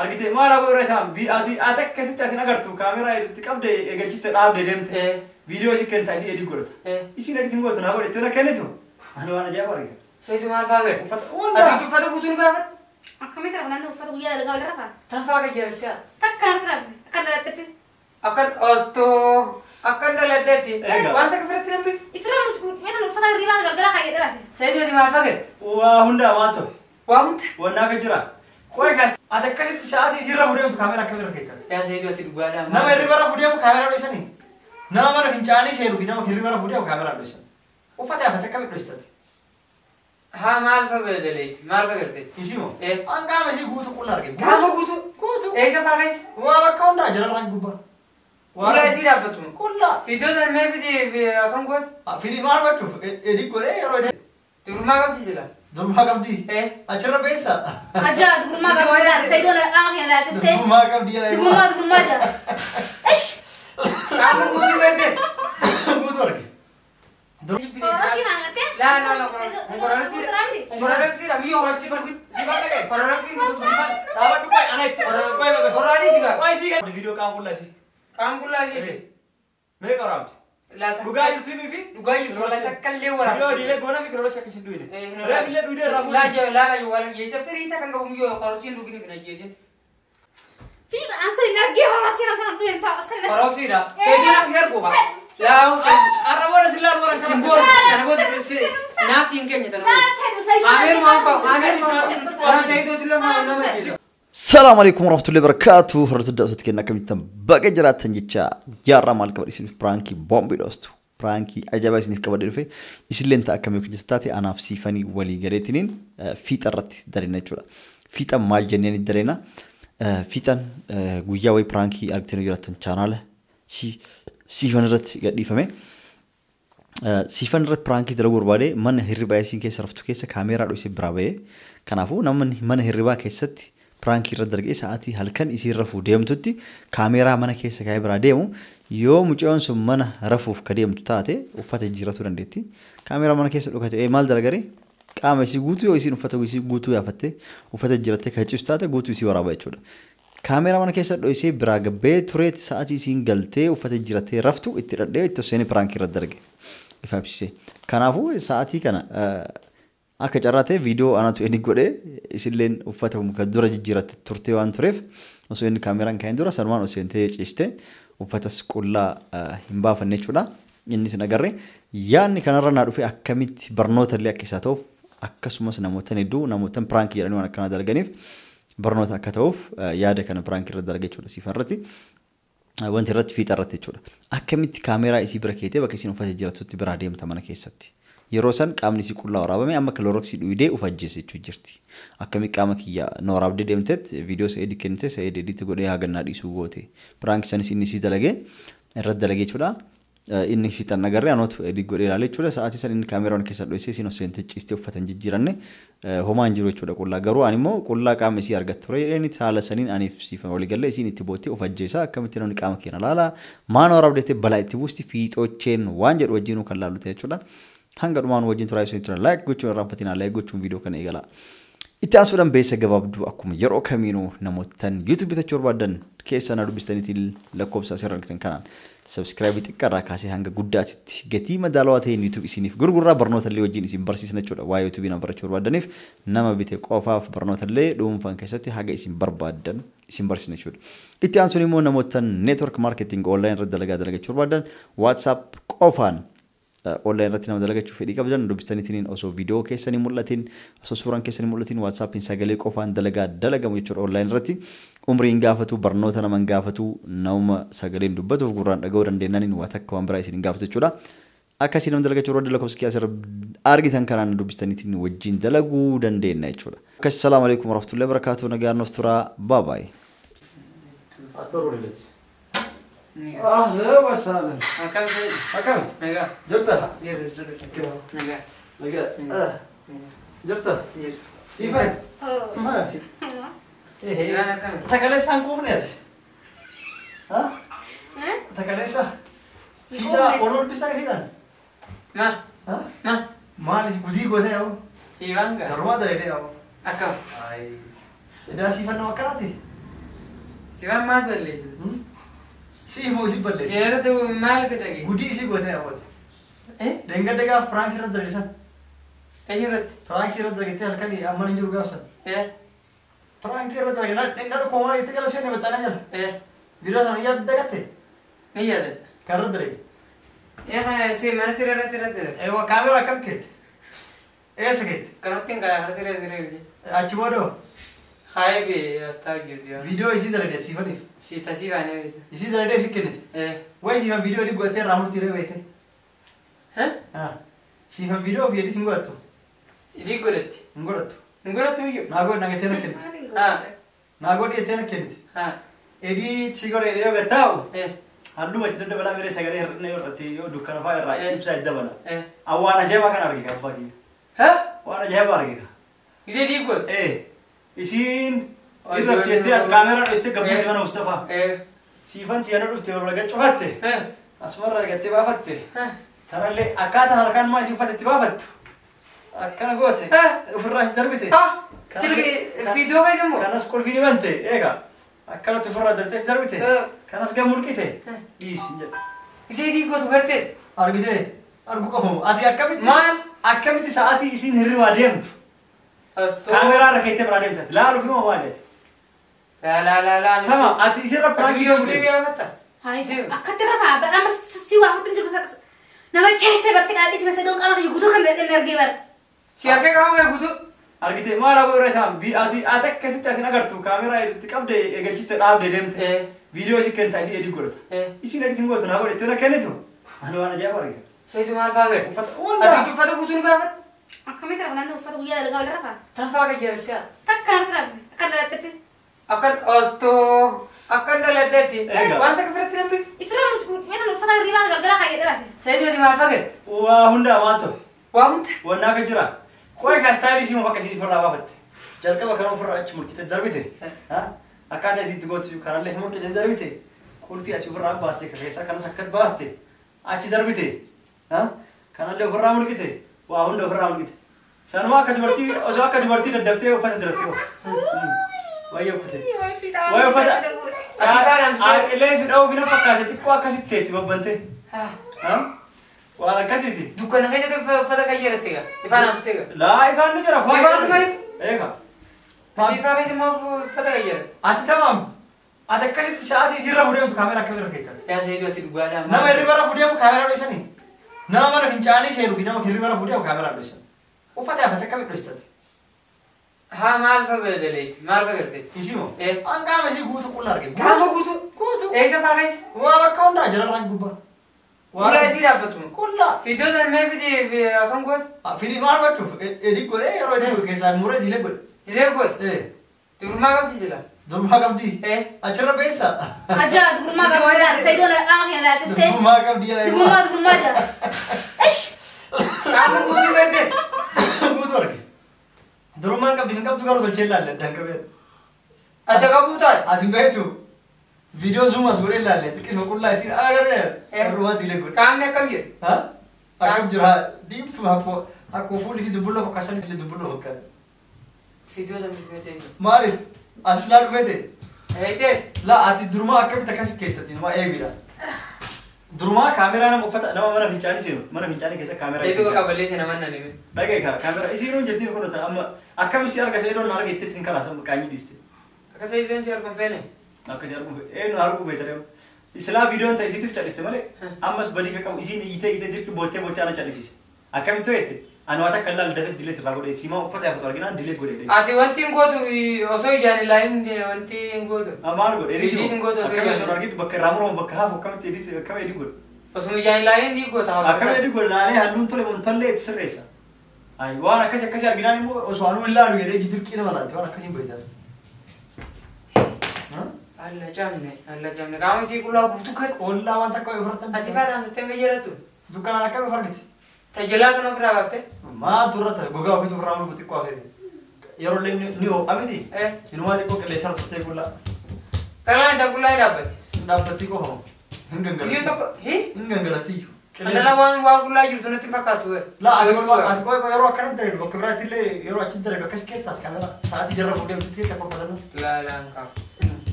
Argite maal aboo irra taa'an ati ati akkasitti ati agartu kaameraa itti qabde eegalchiste dhaabde deemte. Viidiyoo isii kennitaa isii edit godhata. Isiin editiin gootu naa godhe itti na kennitu. Ani waan ajaa'iba arge. Seetu maal faa gadi? Uffata wanta. Ati uffata guutuu ni baafata? Akkamitti rafa naannoo uffata guyyaa dalagaa wal rafaa? Tan faa gadi jedhatte. Takka narratti rafne akka dhaladhetti. Akkan ostoo akkan dhaladhetti. Egaa. Wanta akka firatti namni. Ifira meeshaan uffata hirribaa galgala kaayee rafe. Seetu ati maal faa gadi? Waa hundaa maal ta'e? Waa hunda. Wannaaf jira. Qoy kaas ati akkasitti sa'aatii isiirra fuudheemtu kaameraa akkamirra keettata? Yaa Seetu ati dhugaadhaa. Nama hirribarra fuudheemu kaameraa dho'isanii? Nama mana fincaanii seenuu fi nama hirribarra fuudheemu kaameraa dho'isan. Uffata yaafate akkamitti dho'istati? Haa maal faa gadaleeti? Maal faa garte? Isii moo? An qaama isii guutuu qulla arge. Qaama guutuu? Guutuu. Eessa faa keessa? Waa bakka hundaa jalarraan gubbaa. Qullaa isii dhaabbattu. Qullaa. Fiidoo mee fidee akkam goote? Fidii maal gochuuf? Edit godhee yeroo edit. Durmaa qabdi sila. Durmaa qabdi. Achirra beessa. Ajaa dubrummaa qabdi. Sayidoon qaama keenya laalchistee. Durmaa qabdi jedha. Dubrummaa dubrummaa jaa. Ish. Qaama guutuu garte. Guutuu arge. Korosii maa gartee? Laa laa laa. Guutuu Kororoksiidha miyyoo kororoksii. Kororoksii. Dhaabadhu qoy ana itti. Qoy qoy. Qoraanii sigaa. Qoy isii gadi. Viidiyoo qaama qullaa isii. Qaama qullaa isii. Meeqa waraabde? Laata. Dhugaa jirtu himii fi Dhugaa jirtu wala takka illee waraabde. Viidiyoo diilee goona fi kororoksii akkasiin duwine. Reef illee duwidee irraa Laa jaa laa laa waan jecha firii takka qabu miyyoo kororoksiin dhugini fi najjeesin. Fiixa ansa hin argee horosii sana dhuyeen taa'u as kana. Kororoksiidha. Seetiin akka seerku qaba. Laa Arra booda si laalu warra Simboo kana booda naasii hin keenya tana booda. Laa fedhu sayidoon. Ameer maal qabu? Ameer maal qabu? Waan sayidooti lama nama jecha. Salaamu alaikum warahmatullahi wabarakatuh. Hordoftoota daawwattoota keenya akkamittan baga jiraattan jecha jaarraa maal qabadhe isiniif piraankii boombii dhoostu. Piraankii ajaa'ibaa isiniif qabadhe dhufe isilleen ta'a akkamii yookiin taate anaaf siifanii walii galeetiniin fiixa irratti daleena jechuudha. Fiixa maal jenneen daleena? Fiixan guyyaa wayii piraankii argitanii jiraattan chaanaala siifan irratti gadhiifame. Siifan irratti piraankii dalaguu barbaade mana hirribaa isiin keessa raftu keessa kaameeraa dho'isee biraa ba'ee. Kanaafuu namni mana hirribaa keessatti piraankii irra dalagee sa'aatii halkan isiin rafuu deemtutti kaameeraa mana keessa kaa'ee biraa deemu yoo mucayyoon sun mana rafuuf ka deemtu taate uffata jijjiirratuu dandeetti. Kaameeraa mana keessa dhokate maal dalagaree qaama isii guutuu yoo isiin uffata isii guutuu yaafattee uffata jijjiirrattee kan ciistu taate guutuu isii waraaba jechuudha. Kaameeraa mana keessa dho'isee biraa gabbee tureetti sa'aatii isiin galtee uffata jijjiirrattee raftu itti dhadhee itti seenee piraankii irra dalage. Ifa ibsise. Kanaafuu sa'aatii kana akka carraa ta'e viidiyoo anatu edit godhee isilleen uffata kan dura jijjiirratte turte waan tureef osoo inni kaameeraan kaa'een dura sanumaan osoo seentee ciiste uffatas qullaa hin baafanne jechuudha. Inni sin agarre yaadni kanarra naa dhufe akkamitti barnoota illee akka isaa ta'uuf akkasumas namoota hedduu namoota piraankii jedhanii waan akkanaa dalaganiif barnoota akka ta'uuf yaada kana piraankii irra dalage jechuudha siifan irratti. Wanti irratti fiixa irratti jechuudha. Akkamitti kaameeraa isii bira keetee bakka isiin uffata jijjiirrattutti biraa deemta mana keessatti. Yeroo san qaamni isii qullaa waraabame amma kilooroksii dhuydee of ajjeese jechuu jirti. Akkamitti qaama kiyya na waraabdee deemtetti viidiyoo sa'ee kennite sa'ee editti godhee hagannaa dhiisuu goote. Piraankii sanis inni isii dalagee irratti dalagee jechuudha. Inni fiixan agarree anootu edit godhee ilaale jechuudha. Sa'aatii san inni kaameeraan keessa dho'isee isiin osoo seentee ciistee uffata hin jijjiiranne homaa hin jiru jechuudha qullaa. Garuu ani immoo qullaa qaama isii argattu ture jedheen haala saniin aniif siifan walii galee isiin itti boottee of ajjeesaa akkamitti namni qaama keenya laala maan waraabdeetee balaa itti buusti fiixocheen waan jedhu wajjinuu kan laallu ta'e jechuudha. Hanga dhumaan wajjin turaa isin turan like gochuun irraanfatinaa like gochuun viidiyoo kana eegalaa. Itti aansuudhaan beessa gabaabduu akkuma yeroo kamiinuu namootaan YouTube bitachuu barbaadan keessa na dubbistaniitiin lakkoofsa asirra argitan kanaan subscribe xiqqaarraa kaasee hanga guddaatitti gatii madaalawaa ta'een YouTube isiniif gurgurraa barnoota illee wajjin isin barsiisna jechuudha. Waa'ee YouTube nama barachuu barbaadaniif nama bite qofaaf barnoota illee dhuunfaan keessatti haga isin barbaadan isin barsiisna jechuudha. Itti aansuun immoo namootaan network marketing online irra dalagaa dalagachuu barbaadan WhatsApp qofaan online irratti nama dalagachuu fedhii qabdan dubbistaniitiin osoo viidiyoo keessanii mul'atin osoo suuraan keessanii mul'atin WhatsAppiin sagalee qofaan dalagaa dalagamu jechuudha online irratti umriin gaafatu barnoota nama hin gaafatu nama sagaleen dubbatuuf gurraan dhaga'uu dandeenyaniin waa takka waan biraa isin hin gaafatu jechuudha. Akkasii nama dalagachuu barbaaddan lakkoofsa kiyya asirra argitan kanaan dubbistaniitiin wajjin dalaguu dandeenya jechuudha. Akkas salaamu alaikum warahmatullahi wabarakatuh nagaan nuuf turaa bye bye. أهلا وسهلا. أكم؟ أكم؟ نجا. جرته؟ جر نجا. نجا. جرته؟ جر. سيفن؟ ما في. إيه. تكلسة هنكوفنيت. ها؟ تكلسة. فيدا أورول بيستان فيدا. ما؟ ها؟ ما؟ مالي بدي قوتي أو. سيفانغا. دروا دريدي أو. أكم؟ أي. إذا سيفن ما كراتي. Sifan maal balleessite? Si moo si balleessite? Si irratti maal fedhage? Gudii si gootee hawwate. Dheengadda gaaf piraank irratti dalagisan. Eenyu irratti? Piraank irratti dalagettee halkan amma hin jiru gaafsan. Piraank irratti dalage na dhukkuma itti gala seene baxxanaa jala. Viidiyoo sana yaadda dagatte? Ni yaadadha. Kan irratti dalage? Kana si mana siree irratti irratti dalage. Eewwa kaameraa akkam keette? Eessa keette? Kanatti hin kaa'e mana siree siree. Achi booda hoo? Kaayee fi asxaa jirti. Viidiyoo isii dalagde siifaniif? Si tasii baanee. Isii dalagdee isii kennite? Wayi siifan viidiyoo edit godhatee irraa murtii irra beekte? Siifan viidiyoo ofii edit hin godhattu? Edit godhatti. Hin godhattu. Hin godhattu iyyuu? Naa godhi naa jettee na kennite. Naa godhi jettee na kennite. Edit si godhe yoo gad taa'u halluma itti daddabalaa miree sagalee hir'ina yoo irratti yoo dukkana fa'aa irraa ibsaa itti dabala. An waan ajaa'ibaa kana arge abbaa kiyya. Waan ajaa'ibaa arge. Gisee edit goote? Isiin irra jettee ati kaameraa dhistee gabbuuti mana Mustafaa. Siifan si'ana dhufte balbala gad cufatte. Asumarraa gattee baafatte. Tarallee akkaataa harkaan maa isin uffata itti baafattu. Akkana goote. Ofirraa hin darbite. Silki viidiyoo fayyadamu? Kanas qulfii ni bante. Eega. Akkanatti ofirraa darbitee darbite. Kanas gad mulqite. Dhiisi jedhe. Gisee edit gootu gartee? Argitee? Argu qofamu. Ati akkamitti? Maal? Akkamitti sa'aatii isiin hirribaa deemtu? Kaameraa irra keettee biraa deemta. Laaluuf immoo maal jetti? La la la la. Tamam ati isirra Ati piraankii viidiyoo godhu. viidiyoo matta. Akkatti rafaa amma si waa hundi jiru nama cheessee bakki dhaadhii si masadoon qaama kiyya guutuu kan dadhabne argee bara. Si argee qaama kee guutuu? Argite maal aboo irra taa'an ati ati akkasitti ati agartu kaameraa itti qabde eegalchiste dhaabde deemte. Viidiyoo isii kennita isii edit godhata. Isiin edit hin gootu naa godhe itti na kennitu. Ani waan ajaa'iba arge. Seetu maal fa'aa ga'e? Uffata wanta. Ati uffata guutuu ni baafatte? Akkamitti rafa naannoo uffata guyyaa dalagaa wal rafaa? Tan fa'aa gajjaratti haa? Takka natti rafe akkan daladhatti. Akkan ostoo akkan daladhatti. Egaa. Wanta akka biratti namni. Ifira meeshaan uffata hirribaa galgalaa kaayee rafe. Seetu ati maal fa'aa ga'e? Waa hundaa maal ta'e? Waa hunda. Wannaa akka jira. Qoy ka istaayilii isii akka isii ofirraa baafatte. Jalqaba kana ofirraa achi mulqite darbite. Akkaataa isiitti gootu kanallee mulqite darbite. Qulfii asii ofirraa baaste keessaa kanas akkas baaste. Achi darbite. Kanallee ofirraa mulqite. Waa hunda ofirraa mulqite. Sanuma akka dubartii osoo akka dubartii daddaftee uffata diratte of. Wayyoo uffate. Wayyoo uffata. Qilleensi dha'uuf hin fakkaate xiqqoo akkasitti teetti babbante. Waan akkasiiti. Dukkana keessatti uffata qayyaratte egaa. Ifaan hamsite egaa. Laa ifaan ni jira. Ifaan dhuma if. Eega. Ifaa keessa immoo uffata qayyaratte. Ati tamaam. Ati akkasitti sa'aatii isirra fuudheemtu kaameraa akkamirra keettatti. Yaa Seetu ati dhugaadhaa. Nama hirribarra fuudheemu kaameraa dho'isanii. Nama mana fincaanii seeruu fi nama hirribarra fuudheemu kaameraa dho'isan. Uffata yaafate akkamitti dho'istati? Haa maal fa bedeleeti? Maal fa gartee? Isii moo? An qaama isii guutuu qulla arge. Qaama guutuu? Guutuu. Eessa faa keessa? Waa bakka hundaa jalarraan gubbaa. Qulla isii dhaabbattu. Qulla. Fiidiyoo sana mee fidii akkam goote? Fidii maal gochuuf? Edit godhee yeroo edit keessaa muree diilee godhe. Diilee godhe? Dubrummaa qabdi sila? Dubrummaa qabdi? Achirra beessa? Ajaa dubrummaa qabdi. Sayidoon qaama keenya laatistee. Dubrummaa qabdi jedha. Dubrummaa dubrummaa jira. Ish! Qaama guutuu garte? Guutuu arge. Durummaan qabdi hin qabdu garuu tolchee ilaalle addaan qabee. Adda qabuu taate? Ati hin beektu. Viidiyoo zoom as godhee ilaalle xiqqisuma qullaa isiin agarree durumaa diilee godhe. Qaamni akkam jira? Akkam jira? Diimtuu akkuma fuulli isii dubbulloo fakkaatan illee dubbulloo fakkaata. Viidiyoo sana viidiyoo seeni. Maaliif? As ilaalu feete? Eeyitee? Laa ati durumaa akkamitti akkas keettati nama eebidha. Durumaa kaameraa nama uffata nama mana fincaanii seenu mana fincaanii keessa kaameraa. Seetu bakka balleessa nama naan hime. Dhagaye kaa kaameraa isiin jirtiin kun amma akkam si arga seedoon arga itti hin karaa sama qaanyii dhiiste. Akka seedoon si arguun feene. Akka si arguun feene nu arguu beekta deemu. Isilaa viidiyoon ta'e isiitiif cal'iste malee ammas badii ka qabu isiin iyyitee iyyitee dirqi boottee boottee ana cal'isiise. Akkamitti hojjette? Ani waan takka ilaalu dafee dileet irraa godhe simaa uffata yaafatu arginaan dileet godhe. Ati wanti hin gootu osoo ijaan ilaalin wanti hin gootu. Maal godhe? Ediit hin gootu osoo Akkamitti ijaan. osoo argitu bakka irraa muramu bakka hafu akkamitti edit akkamitti edit godhe? Osoo ijaan ilaalin ni goota. Akkamitti edit godhe laalee halluun tole mun tollee itti sirreessa. Ay waan akkasii akkasii arginaan immoo osoo anuu ilaalu jedhee iji dirqii nama laatti waan akkasii hin beektan. Alla camne alla camne qaama isii qullaa guutuu kan. Qullaa waan takka ofirratti. Ati faana ammattee hin jiraattu. Dukkanaan akkami of argite? Tajaajila sana ofirraa baaftee? Maaltu irra ta'e gogaa ofiitu ofirraa mul'atu xiqqoo hafee. Yeroo illee ni ho'a miti? Inumaa xiqqoo qilleensarra turtee qullaa. Dhalaan intal qullaa hin dhaabbatti. Dhaabbatti qofa. Hin gangalatti. Iyyuu tokko hi? Hin gangalatti iyyuu. Dhala waan waan qullaa jirtu natti fakkaatu. Laa ati ati qoy yeroo akkanatti daleedu bakka biraatti illee yeroo achitti daleedu akkas keettaas kameraa sa'aatii jarra fuudhee bitti keetta qofa. Laa laa hin qabu.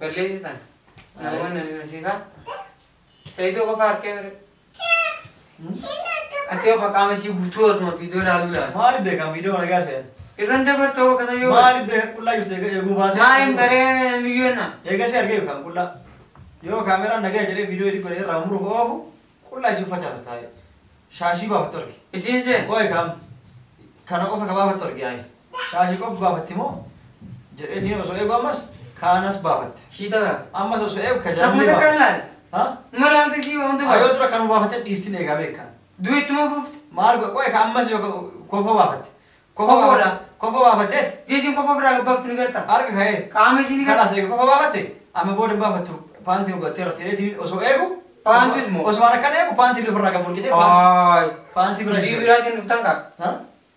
Balleessitan. Namoonni ani nasiifaa. Saayidoo qofa harkee mire. Ati yoo qaama isii guutuu osuma viidiyoo ilaaluu ilaala. Maaliif beekan viidiyoo kana gaasee? Irraan dabartoo akkasa yoo. Maaliif beekan qullaa jirtu eeguu baasee? Maaliif taree miyyoonna? Eegasii argee yookaan qullaa. Yoo kaameraan nagaa jedhee viidiyoo edit godhee irraa muruuf oofu qullaa isii uffata taa'e. Shaashii baafattu arge. Isiin seen? Qoy kaam kana qofa ka baafattu arge ayi. Shaashii qofa baafatti moo jedheetiin osoo eegu ammas kaanas baafatte. Shiita ba'a. Ammas osoo eegu ka Akkuma jaallee takka baafatte. ilaali. Ha? Uma ilaalta isii waan hunda Ayoo ba'a. dura kanuma baafatte dhiistiin eegaa beekan. Du'ettuma fufte. Maal qoy ka ammas yoo kofoo baafatte. Kofoodha. Kofoo baafatteet Jeetiin kofa ofirraa gabbaaftu ni garta. harka ka'ee. Qaama isii ni garta. Kalaas eegu kofoo baafatte amma booda hin baafattu paantii godhattee rafte jedheetiin osoo eegu. Paantis moo? Osoo waan akkana eegu paantii ofirraa gad mulqitee Aay. paantii bira Hojii jira. biraatiin dhuftan kaa. Ha?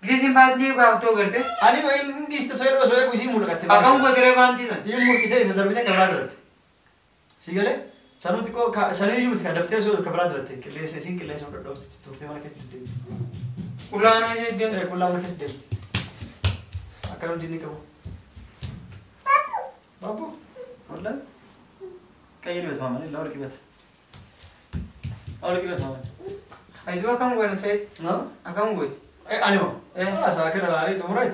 Jeetiin paantii baaftoo garte. Ani inni dhiiste osoo eegu osoo eegu isii mul'atte. Akkam gootee paantii sana? Inni mul'itee isa darbitee kan biraa diratte. Si galee sanuu xiqqoo sanii iyyuu miti kan daftee osoo kan biraa diratte qilleensa isiin qilleensa hodhadhoofti turtee mana keessa deddeemti. Qullaa nama deemte. Qullaa mana keessa deemti. Akka nuti inni qabu. Baabbu. Wallaan. Qayyari beet maamani laa olqi beet. Olqi beet maamani. Ayyuu akkam goone fe'e? No? Akkam goote? Ani moo? Eh. Alaa kana laalee xumureet.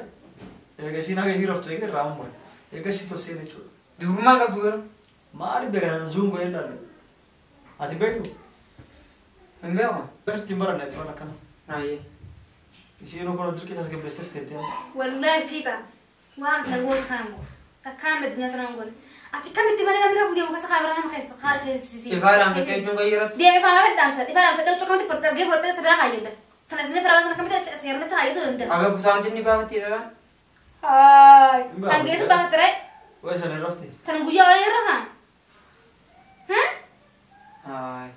Eegasii naga isii raftu eegee irraa mure. Eegasii tossee jechuudha. Durbummaa qabdu garuu? Maaliif beekan zuum godhee ilaalle? Ati beektu? Hin beeku. Akkasitti hin baranne ati waan akkana. Ayyee. Isii yeroo kana dirqii tasgabbeessiteetti teettee. Wallahi fiixa. Waan na goon kana immoo. Takkaan addunyaa tana hin goone. Ati kamitti mana namni rafuu deemu keessa kaameraa nama keessa keessisi. Ifaadhaan fakkee jechuun qayyarattu. Deema ifaan afaan dhaamsa. Ifaan dhaamsa dhaqxu kamitti fudhadhee fudhadhee bira kaayyadda. Tana isin firaa sana kamitti seerna kaayyatu danda'a. Aga butaantinni baafattee dhala. Haay. Hangeessu baafatte Way sana rafti. Tana guyyaa walii irra haa. Haay.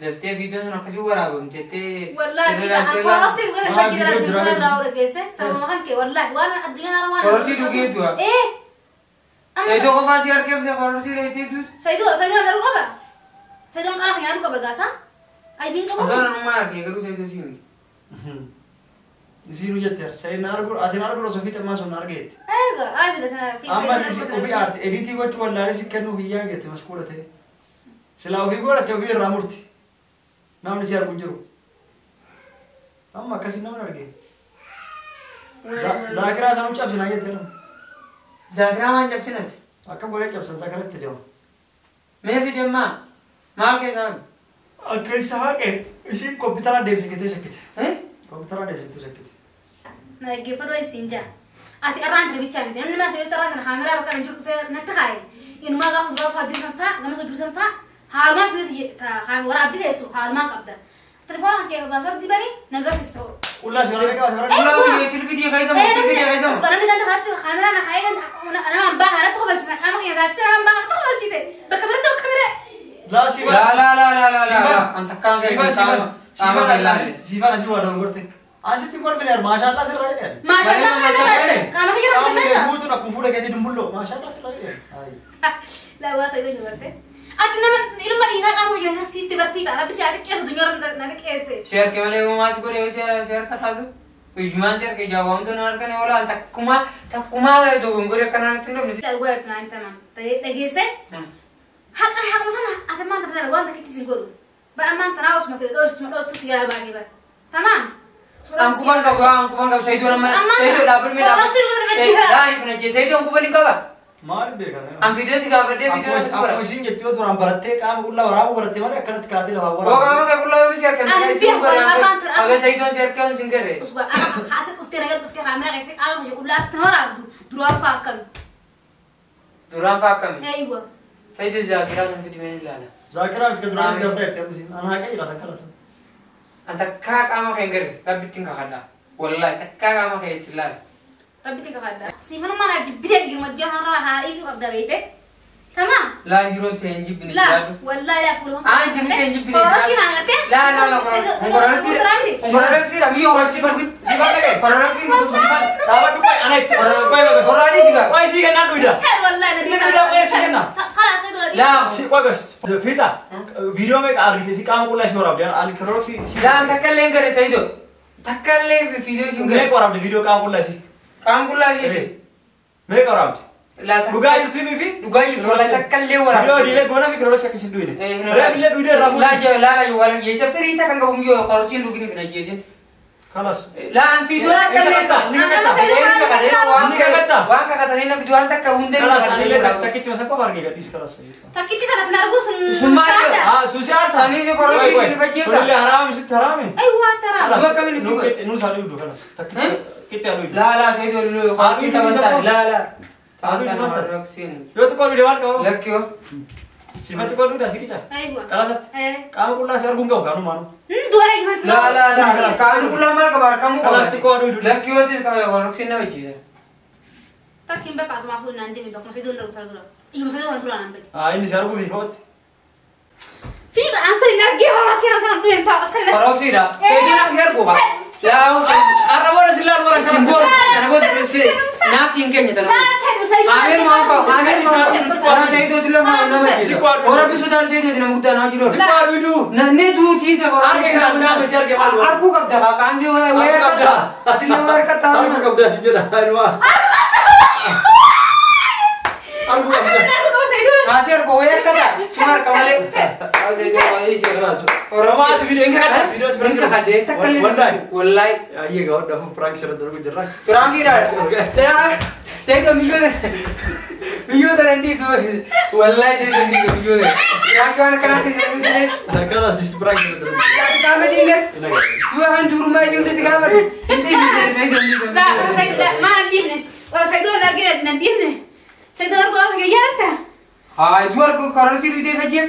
Daftee viidiyoon sun akkasii waraabamtettee. Wallahi fiixa. Korosii wala fajjira addunyaa irraa ola geesse. Sababa kan kee wallahi waan addunyaa irraa waan. Korosii dhugee du'a. Eh. Saayidoo qofaa si harkeef korosii reetee duutu. Saayidoo saayidoo na qaba. Saidoon qaama kan nyaatu qaba gaasa. Aybiin qabu. Osoo namummaa argee garuu saayidoo sii miti. Isiinuu jette saayid na argu ati na argu osoo fiixa ammaa sun na argeetti. Eega aadila sana fiixa. Ammas isi ofii aarte editii gochuu wallaalee si kennuu hiyyaa jette mashkuula ta'e. Silaa ofii godhatte ofii irraa murti. Namni si argu hin jiru. Amma akkasii namni argee. Zaakiraa sanuu cabsinaa jette nama. Zaakiraa maal cabsinati? Akkam godhee cabsan zaakiratti deema. Mee fide ammaa? Maal keessaa? Akka isa haqe isiin kompiitara deebisitee shakkite. Eh? Kompiitara deebisitee shakkite. Na dhaggeeffadhu isiin jaa. Ati arraan tana bichaa miti. Namni maas yoo arraan tana kaameraa bakka jiru dhufee natti kaaye. Inumaa gaafa duraa fa'aa jiru san fa'aa gama jiru san fa'aa haalumaan fiduuti waraabdi teessu haalumaan qabda. Telefoona kan kee baasoo bari na garsiisa. Qullaa si waraabee qabate bara. Qullaa biyya silkii diya keessa moo silkii diya keessa moo? Namni ganda kanatti kaameraa na kaayee nama hambaa kanatti kofalchiisa. Qaama keenya taasise nama hambaa kanatti kofalchiise. Bakka biratti bakka bira. Laa si Laa laa laa laa laa laa laa. An takkaan Siifan qaama qaama siifan keellaa. siifan asii waa dogongorte. Asitti kolfine maashaallah sirraa jedhan. Maashaallah kana qaama kiyya Qaamni kan kee guutuun akkuma fuula keetii dumbulloo maashaallah sirraa jedhan. Laa waa sayyoo nyuwarte. Ati nama ilma dhiiraa qaama jiran siifti barfii ta'a. Rabbi si haa xiqqeessu addunyaa na xiqqeesse. Si harke malee uumaa si godhe yoo si harka taatu. Ijumaan si harke ijaa waamtu na harka ni oola. Takkumaa takkumaa dogongoree akkanaa natti hin dhufne. Dhalgoo jirtu naan tamam. Dhageesse haqa haquma sana ati maan tana waan takkitti si godhu. Bara maan tanaa osuma ta'e dhoosuma dhoostu si gara baatee bara. Tamam. An kuban qabu an kuban qabu saayidoo nama saayidoo dhaabbatu mi dhaabbatu. Laa ifna jee saayidoo an kuban hin qaba. Maal beekan? An viidiyoo si gaafadhee viidiyoo si Akkuma godha. isiin jettu yoo duraan barattee qaama qullaa waraabuu barattee malee akkanatti kaatee lafaa Oo waraabuu. qaama kee qullaa yoo si harka Ani si bifa godha. waan tana- Aga saayidoon si harka hin garre. Usuma haasa dhuftee nagar dhuftee kaameraa keessa qaama kiyya qullaa as nama waraabdu duraan fa'aa akkami. Duraan fa'aa akkami? Eeywa. Saayidoo zaakiraa sun fidimee ni ilaala. Zaakiraa miti kan duraan si gaaftaa jirti amma isiin. Ana haqa jira san kalasan. An takkaa qaama kee hin garre rabbitti hin kakadha. Wallaahi takkaa qaama kee itti ilaala. Rabbitti kakadha. Siifanummaa naaf jibbitee girma addunyaa kanarraa haa dhiisuu qabda beekte. Tamam. Laa jiruu ta'e hin jibbine Laa jiraadhu. wallahi laa fuula. Aan jiru ta'e hin jibbine Kororosii haa gartee? Laa laa laa kororosii miyyoo kororosii Siifan dhaqee. kororosii Dhaabadhu qoy ana itti. Qoy qoy. Kororosii sigaa. Qoy sii kennaan dhuyda. Wallahi na Inni dhuyda qoy sii kenna. Kalaas sayyidoo Laa Si qoy qoy. Fiixa. Viidiyoo meeqa argite si qaama qullaa si waraabde ani kororosii si. Laa takka illee hin garre saayidoo. Takka illee viidiyoo si hin Meeqa garre. waraabde viidiyoo qaama qullaa si? Qaama qullaa si. Meeqa waraabde? Dhugaa jirtu himii fi Dhugaa jirtu wallahi takka illee waraabbii. Yoo diilee goona fi kiroolessi akkasiin duwine. Reef illee duwidee irraa fuudhe. Laa laa laa jecha firii takka qabu miyyoo qorsiin dhugini fi najjeesin. Kalas. Laa an fiiduu. Waan kakatanii na fidu waan takka hundee. Kalas anillee takkitti masa qofa argee gadhiis kalas. Takkitti sana tin arguu sun. Sun maali? Ah suusi aarsa. Sanii qorsiin ni fajjeeta. Sunillee haraami sitti haraami. Aywa tara. Duba kamiin si godhe? Nu saa dhugdu kalas. Takkitti kitti haa dhugdu. Laa laa seedu qorsiin taphataa laa laa. Yoo xiqqoo dhugde maal qaba? Lakkiyoo. Sifatti xiqqoo dhugda si qica. Aywa. Kalasatti. Qaama qullaa si arguun qabu kaanumaanu. Dura ijuma. Laa laa laa qaamni qullaa maal qaba harkamuu qaba. Kalas xiqqoo dhugdu. Lakkiyooti qorsiin nama jira. Takkiin bakka asumaa fuudhu naan deemi bakkuma seedu darbu tara dura. Ijuma seedu kan dura naan badi. Ah inni si arguu fi kooti. Fiixa an sani argee horaa seera sana dhuen taa'u as kan. Qorsiidha. Seedu naaf si arguu qaba. Laa Arra booda si laal wara si goos kana booda si naaf siin keenya tana. Laa fedhu seedu. Ameen maal qaba ameen maal qaba. Ana seedu dila maal nama jira. Hora bisu dal seedu nama guddaa naa jiru. Xiqqoo dhugdu. Nanne duutii isa Arge kan qaama si arge maal godha? Arguu qabda qaamni wayii harkata. Atillee wayii harkata. Arguu qabda si jedha anuma. Arguu qabda. Kaasi argu wayii harkata. Suma harka malee. Oromaati viidiyoo hin kakadha. Viidiyoo si bira Hin kakadhe takka illee. Wallahi. Wallahi. Ayyee gaa hodhaaf prank sirra darbu jirra. Piraankiidha. Seedu biyyoota dandeessu. Wallahi seedu dandeessu biyyoota. Piraankii waan akkanaatti hin dandeenye. Kalas prank sirra darbu. Qaama diinee. Du'a kan durumaa iyyuu hundi gaafate. Hin dhiifne seedu dandeessu. Laa seedu maal dhiifne? Seedu argee nan dhiifne. Seedu arguu akka yaadatta. Haa du'a kororsi duutee fajjeef.